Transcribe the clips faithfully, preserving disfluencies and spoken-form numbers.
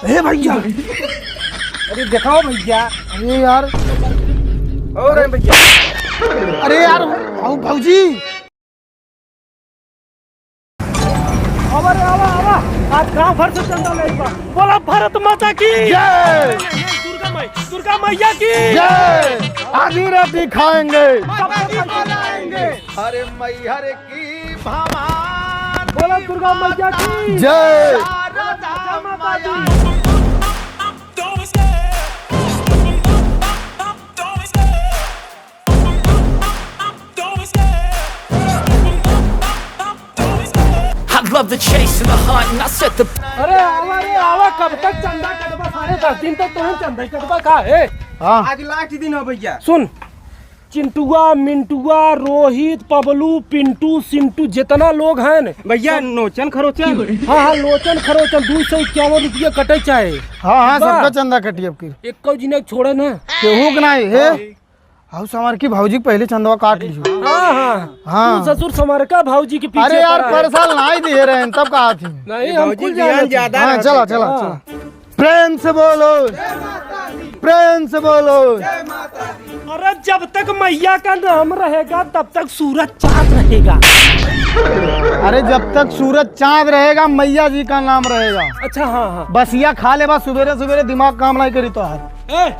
हे भैया। अरे देखाओ भैया। अरे यार। और है भैया। अरे यार, भाऊ, भौजी। आवा रे, आवा, आवा। आज गांव भर से चंदा ले बा। बोला भारत माता की। जय। दुर्गा माई, दुर्गा मैया की। जय। आधी राती खाएंगे। सबको खाएंगे। अरे मैहर की भवानी बोला दुर्गा मैया की। जय। शारदा मैया। I love the chase and the hunt, and I set the अरे आवा रे आवा, कब तक चंदा कटबा? साढ़े दस दिन तक तो हम चंदा ही कटबा का है? हाँ। आज लास्ट दिन हो भैया। सुन, चिंटुआ, मिंटुआ, रोहित, पबलू, पिंटू, सिंटू, जितना लोग हैं न, भैया, सब नोचन खरोचन। हाँ, हाँ, लोचन खरोचन, दो सौ इक्यावन रुपया कटे चाहे। हाँ, हाँ, बा। सबका चंदा कटी अब की। एको जिने छोड़े ना। केहू के नाही, हे? हाँ। हाउ समर की भौजी के पहले चंदवा काट लियो। हाँ, हाँ। हाँ। तू ससुर समर का भौजी के पीछे अरे यार, पड़ा है। पर साल नाही दिए रहे, तब कहा थी। नहीं, हम भौजी कुल ज्ञान जाने थे। ज्यादा हाँ, रहते चला, हैं। चला, हाँ। चला। प्रेम से बोलो, प्रेम से बोलो। अरे जब तक मैया का नाम रहेगा तब तक सूरज चांद रहेगा। अरे जब तक सूरज चांद रहेगा मैया जी का नाम रहेगा। अच्छा, हाँ, हाँ। बसिया खा ले बा, सुबेरे सुबेरे दिमाग काम नाही करी तोहार। ए,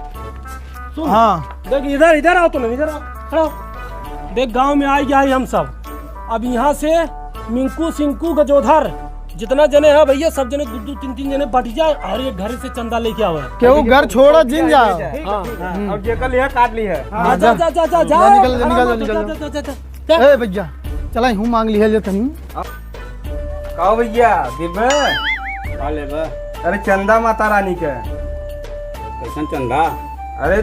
सुन। हाँ। देख इधर, इधर आओ तुम, इधर आओ, खड़ा हो। देख गांव में आई गया है हम सब। अब यहाँ से मिंकू, सिंकू, गजोधर, जितना जने हैं भैया, सब जने दो दो तीन तीन जने बट जाए और एक घर से चंदा लेके आवे। केहू घर छोड़ा जिन जाओ। हाँ। हाँ, हम्म। अब जेकर लिहे काट लिहे। हाँ, जा, जा। जा, जा, जा, जा। जा, निकल, जा, निकल, जा, निकल, जा, जा। जा, जा, जा, जा। ए भैया, चला हूँ मांग लिहे ले तनी। का भैया, देबे? का लेबे? अरे चंदा माता रानी के। कैसन चंदा? अरे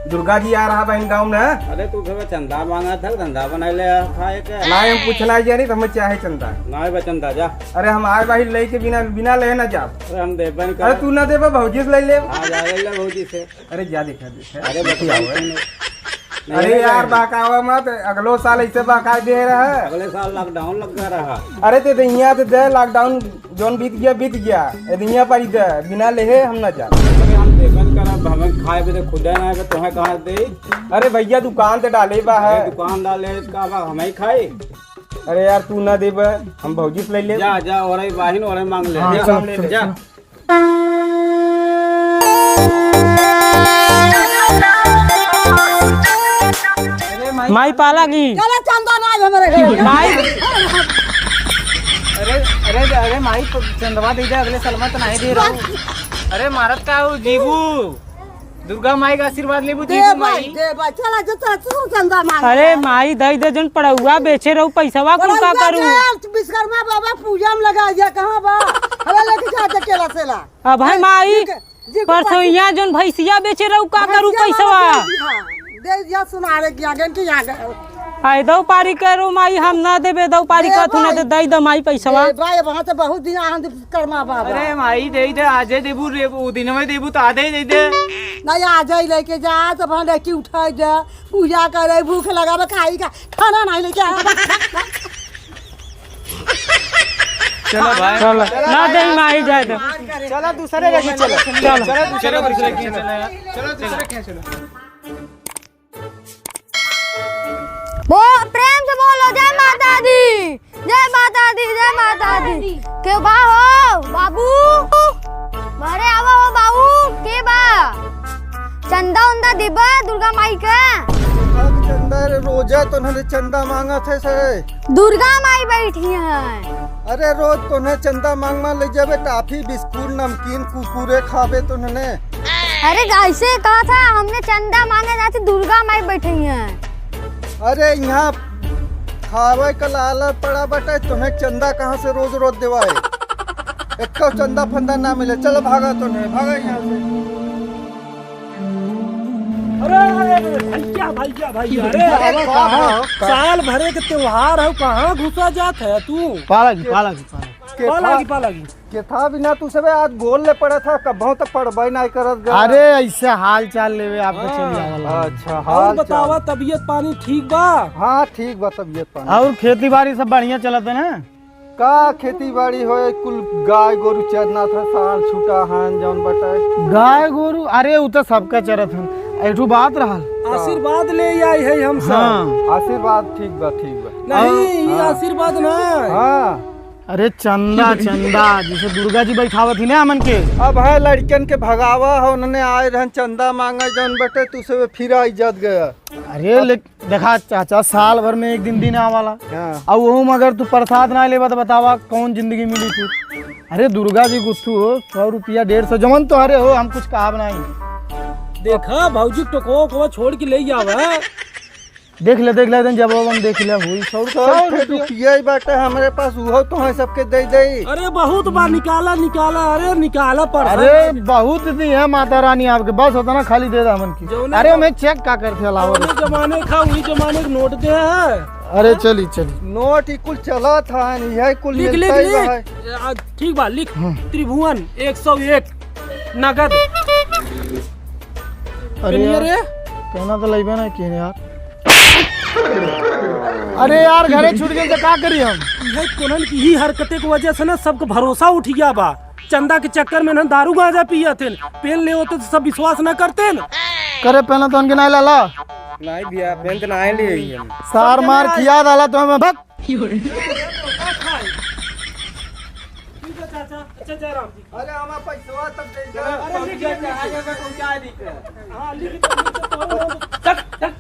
दुर्गा जी आ रहा बहन गाँव में। अरे तू फिर चंदा मांगा था, धंधा बना ले खाए के। ना हम कुछ ना जानी तो हमें चाहे चंदा। ना बे चंदा जा। अरे हम आए बाहिर लेके बिना, बिना ले ना जाब। अरे हम देबे नहीं अरे करब। तू ना देबे भौजी से ले ले। हाँ जा ले ले भौजी से। अरे जा देखा, देखा। अरे देखिए, बतलाओ। अरे यार, बहकावा मत, अगलो साल ऐसे बहका दे रहा है। अगले साल lockdown लग गया रहा। अरे ते दहिया ते दे, lockdown जौन बीत गया, बीत गया। ए दहिया पर ही दे, बिना लेहे हम ना जा। अरे हम देखन करब, हमें खाए पे तो खुदे ना है, तो तुम्हें कहाँ दे? अरे भैया, दुकान ते डाले बा है। अरे दुकान डाले, का बा, हमें ही खाए? अरे यार, तू ना देबे, हम भौजी से ले ले। जा, जा, और ही बाहिन, और ही मांग ले। हाँ, जा, चलो, हम ले चलो, ले। जा। चलो। माई पाला की। चलो चंदा ना हमरे घर। माई। अरे, अरे, अरे माई, तो चंदवा दे दे, अगले साल में तो नहीं दे रहा हूँ। अरे मारत का हो जीबू, दुर्गा माई का आशीर्वाद लेबू दे जीबू भाई, माई। दे भाई, चला जो चला, तू चंदा मांग। अरे माई, दई दे जन पड़ौआ बेचे रहू, पैसवा कुल का पड़ौआ करू? के विश्वकर्मा बाबा पूजा में लगा दिया, कहाँ बा? हमें लेके जा अकेला सेला। अब है माई, ठीक है, जी, परसों यहाँ जोन भैंसिया बेचे रहू, का करू भैंसिया पैसवा? वाला दे दिया, दे दिया, सुनारे के आगे, के आगे। आय दौ पारी करू माई, हम ना देबे, दौ पारी ए कहत हूँ ना भाई। दे, दई दे माई पैसवा। ए भाई, वहाँ से बहुत दिन आंद कर्मा बाबा। अरे माई, दे दे, आजे देबू रे, उ दिन में देबू तो आधे दे दे। नहीं, आजे ही लेके जा, तो वहाँ लेके उठा जा, पूजा करे, भूख लगा, खाई का, खाना नहीं लेके आया। चलो भाई। चलो। ना दे माई जाए दे। चलो दूसरे के चलो। चलो। चलो दूसरे के चलो। चलो दूसरे के चलो। वो प्रेम से बोलो, जय माता दी, जय माता दी, जय माता दी। के बा हो बाबू? मारे आवा हो बाबू, के बा? चंदा उंदा दिबा दुर्गा माई के? चंदा रे, रोजे तो नहले चंदा मांगत है से। दुर्गा माई बैठी हैं। अरे रोज तोहने चंदा मांग मांग ले जाबे, टाफी, बिस्कुट, नमकीन, कुरकुरे खाबे तोहने। अरे ऐसे कहा था, हमने चंदा मांगे जाती, दुर्गा माई बैठी हैं। अरे यहाँ खावे का लालच पड़ा बटे, तोहने चंदा कहाँ से रोज रोज देवाए? एको चंदा फंदा ना मिले, चलो भागा तोहने, भागा यहाँ से। अरे, अरे, अरे, भैया, भैया, भैया, अरे, अरे, अरे, का कहाँ? भाव? का? साल भरे के त्योहार है, कहाँ घुसा जात है तू? पालागी, पालागी, पालागी। के पालागी, था, पालागी। के था बिना तू सबे आज गोल ले पड़ा था, कबहुँ तो पड़बे नहीं करत गा। अरे, ऐसे हाल चाल लेवे आपको चल जावल। अच्छा, और हाल बतावा, चाल। तबीयत पानी ठीक बा? हाँ, ठीक बा तबीयत पानी। और खेती बाड़ी सब बढ़िया चलत है ना? का खेती बाड़ी होए, कुल गाय गोरू चरना था, साँड़ छूटा हन जौन बटे। गाय गोरू, अरे उ तो सबका चरत हन। एक ठो बात रहल। आशीर्वाद ले आई है हम सब। हाँ। आशीर्वाद ठीक बा, ठीक बा। नहीं, हाँ, ये हाँ। आशीर्वाद ना। हाँ। अरे चंदा, चंदा, जैसे दुर्गा जी बैठावत ही ना हमन के। अब है लड़कन के भगावा हो, उन्होंने आए रहन चंदा मांगे जौन बटे, तू से फिर इज्जत गया। अरे अब ले, देखा चाचा, साल भर में एक दिन दिन आवाला। हाँ। अब वहू में अगर तू प्रसाद ना लेबा तो बतावा कौन जिंदगी मिली तू? अरे दुर्गा जी गुस्सू हो, सौ रुपया, डेढ़ सौ, जवन तोहरे हो, हम कुछ कहब नहीं। देखा भौजी, टोकवा ओकवा छोड़ के ले आवा। देख ले, देख ले, एकदम जब हम देख ले हुई, सौ रुपया। सौ रुपया ही बाटे हमरे पास, उहो तो है सबके दे दे। अरे बहुत बार निकाला, निकाला, अरे निकाला पर। अरे बहुत दी है माता रानी आपके, बस उतना खाली दे दे हमन की। जौने अरे जम-, हमें चेक का करते अलावा। जौने जमाने का, वही जमाने का नोट दे है। अरे चली, चली। नोट ही कुल चला था, यही कुल लिख, लिख, मिलता ही लिख। रहा है। आ, ठीक बा, लिख। हम्म। त्रिभुवन एक सौ एक नगद। अरे पेनिया यार, रे। कहना तो लइबे ना किए यार। अरे यार, घरे छूट गए तो का करी हम? ये कोनन की ही हरकते की वजह से ना सबके भरोसा उठ गया बा। चंदा के चक्कर में ना दारू गांजा पियत हैं, पेन ले होते तो सब विश्वास ना करते न। करे पेन तो उनके नाई लाला। नहीं भैया, पेन तो नाई लिए ही हम। सार मार खिया डाला तो हमें भक। ठीक है चाचा, अच्छा जयराम जी। अरे हमारा पैसवा तक दे दे। अरे लिख, लिख, लिख। हाँ, लिख, लिख, लिख, लिख।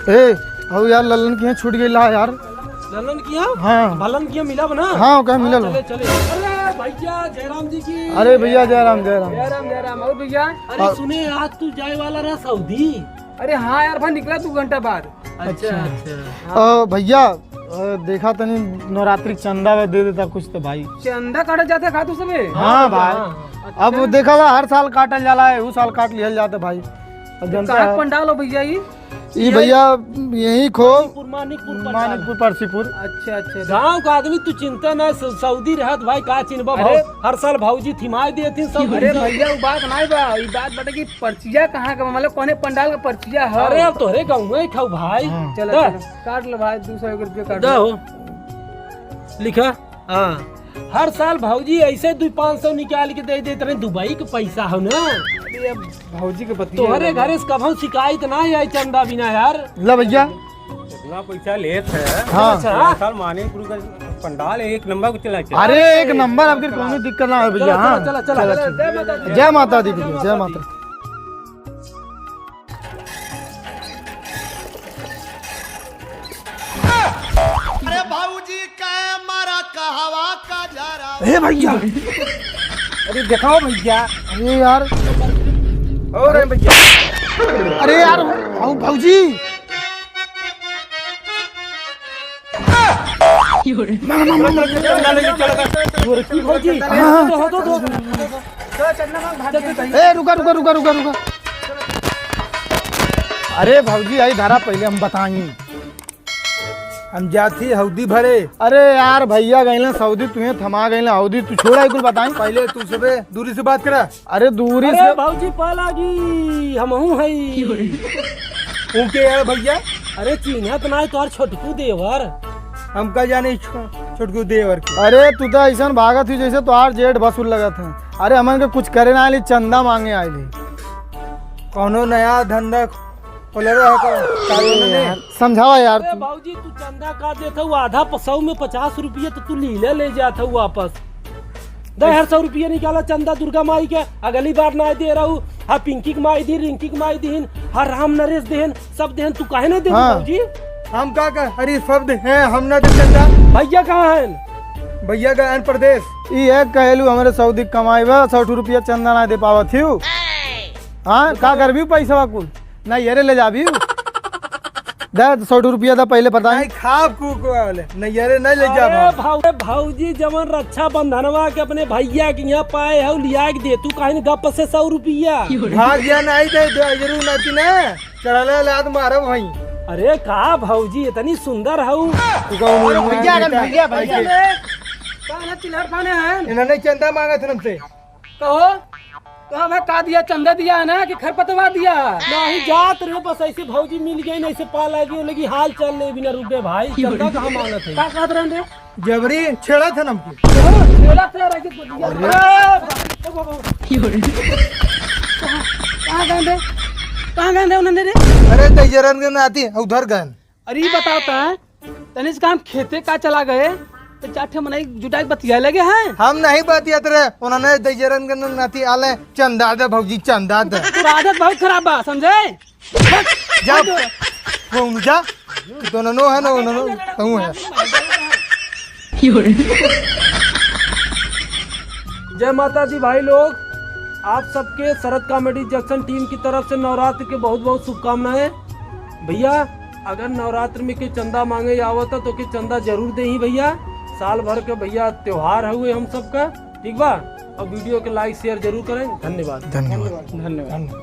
ए, हऊ यार, ललन के यहाँ छूट गइल हा यार। ललन के यहाँ? हाँ। ललन के यहाँ मिला बना? हाँ, ओकर मिलल बा। चले, चले। अरे भैया, जयराम जी की। अरे भैया, जयराम, जयराम। जयराम, जयराम। और भैया? अरे हाँ। सुने, आज तू जाए वाला रहा सऊदी। अरे हाँ यार, भाई निकला दो घंटा बाद। अच्छा, अच्छा। अच्छा। हाँ। अ, भैया, अ, देखा तनी नवरात्रि के चंदा में दे देता कुछ तो भाई। चंदा काटल जाता है खातू सबे? हाँ भाई। हाँ। अब अच्छा। देखा बा, हर साल काटल जाला है, उ साल काट लिहल जाता भाई। अब तो जनता कहाँ है। पंडाल हो भैया ये? ई ये भैया यही खो मानिकपुर, मानिकपुर पंडाल। मानिकपुर परसीपुर। अच्छा, अच्छा। गाँव का आदमी तू चिंता ना, स-, सऊदी रहत भाई का चिन्हबा अरे। भाव। हर साल भौजी थिमाई देती सब अरे भैया, उ बात नहीं बा, ई बात बाटे कि पर्चिया कहाँ का, मतलब कौने पंडाल का पर्चिया है? अरे अब तोहरे गाँव में खाऊ भाई। हाँ। चलो, दा। चलो, काट लो भाई, दो सौ एक रुपया काट दा लो। हो। लिखा। हाँ। हर साल भौजी ऐसे दो पाँच सौ निकाल के दे देत रहे, दुबई के पैसा हो ना। अरे अब भौजी के बतिया तोहरे है। घरे से कभो शिकायत ना आई चंदा बिना यार। ला भैया। इतना पैसा लेत है। हाँ। अच्छा। हर साल मानिकपुर का पंडाल एक नंबर को चला चला। अरे एक नंबर, अब कौनो दिक्कत ना हो भैया। चला, हाँ। चला, चला, चला, चला। जय माता दी। जय माता दी भैया, जय माता दी। अरे भौजी, कैमरा कहवा का जा रहा? ए भैया। अरे दिखाओ भैया। अरे यार। और है भैया। अरे यार, आओ भौजी। मामा, मामा, मामा। चला, चला, चला। गोरखी भौजी। हाँ। दो, दो, दो, दो। ए, रुका, रुका, रुका, रुका, रुका। अरे भौजी, आई धारा पहले हम बताई। हम जात ही हौदी भरे। अरे यार, भैया गइले सऊदी, तुहे थमा गइले हौदी, तू छोड़ा, कुल बताई। पहले तू सबे दूरी से बात करा। अरे दूरी अरे से। भौजी पा लागी, हमहू हई। उनके यार भैया। अरे चिन्हत नाई तोहर छोटकू देवर। हम का जाने छो-, छोटकू देवर के। अरे तू तो ऐसन भागत ही जैसे तोहार जेठ भसुर लगत है। अरे हमन के कुछ करे ना आइली, चंदा मांगे आइली। कौनो नया धंधा खोले रहे का? का बोले ने? यार, समझावा यार अरे तू। भौजी, तू चंदा का देत हऊ? आधा प-, सौ में पचास रुपया तो तू लीले ले जात हऊ वापस। दे हर सौ रुपया निकाला चंदा दुर्गा माई के। अगली बार ना दे रहू, हाँ पिंकी के माई दी, रिंकी के माई दीन, हाँ राम नरेश देहन, सब देहन, तू काहे ना दे हाँ। भौजी? हम का कर, अरे सब दे हैं, हम ना दे चंदा। भैया कहाँ हैं? भैया गए हैं परदेश। ई एक कहेलू हमरे सऊदी कमाई बा, सौ रुपया चंदा ना दे पावत ही। हाँ, का करबी पैसा कुल? ना ये रे ले जाबी। दे, सौ रुपया दा पहले बताई। नहीं, खाब कु-, कु-, वाले। नहीं, अरे, नहीं ले जा अरे, भाव। भाऊ-, भौजी जवन रक्षाबंधनवा के अपने भैया के यहाँ पाए हऊ, लिया के दे। तू काहे न गप से सौ रुपया? भाग गया, नहीं दे, दे, जरूर ना ती ना। चला ले, लात मारो भाई। अरे, का भौजी, इतनी सुंदर हऊ। तू का उन्होंने भैया, मांगा अरे, भैया, भैया। ऐसे। का ना चिल्लात माने हैं? इन्होंने चंदा मांगा था हमसे। कहो। तो हमें का दिया, चंदा दिया है ना कि खरपतवार दिया? नहीं जात रहे, बस ऐसे भौजी मिल गई, नहीं से पा लगी, लगी हाल चाल ले बिना रुके भाई, चंदा कहाँ मांगत है? का कहत रहन रे? जबरी छेड़ा था हमके। छेड़ा था रे, कि अरे! कहाँ गए रे? कहाँ गए रे उन्होंने रे? अरे दहिजरन के नाती उधर गए। अरे ये बताओ ता, तनिष का हम खेते का चला गए, तो चार ठे मनई जुटाई बतिया लगे हैं। हम नहीं बतियात रहे, उन्होंने दहिजरन के नाती आले, "चंदा दे भौजी, चंदा दे।" तोर आदत बहुत खराब बा, समझे? जा, वो उन जा, दोनों नो है ना, उन्होंने, तू है। जय माता दी भाई लोग, आप सबके शरद कॉमेडी जंक्शन टीम की तरफ से नवरात्र के बहुत बहुत शुभकामनाएं। भैया, अगर नवरात्र में के चंदा मांगे आवत है तो के चंदा जरूर देही भैया। साल भर के भैया त्योहार हुए हम सबका, ठीक बा? और वीडियो के लाइक शेयर जरूर करें। धन्यवाद। धन्यवाद। धन्यवाद।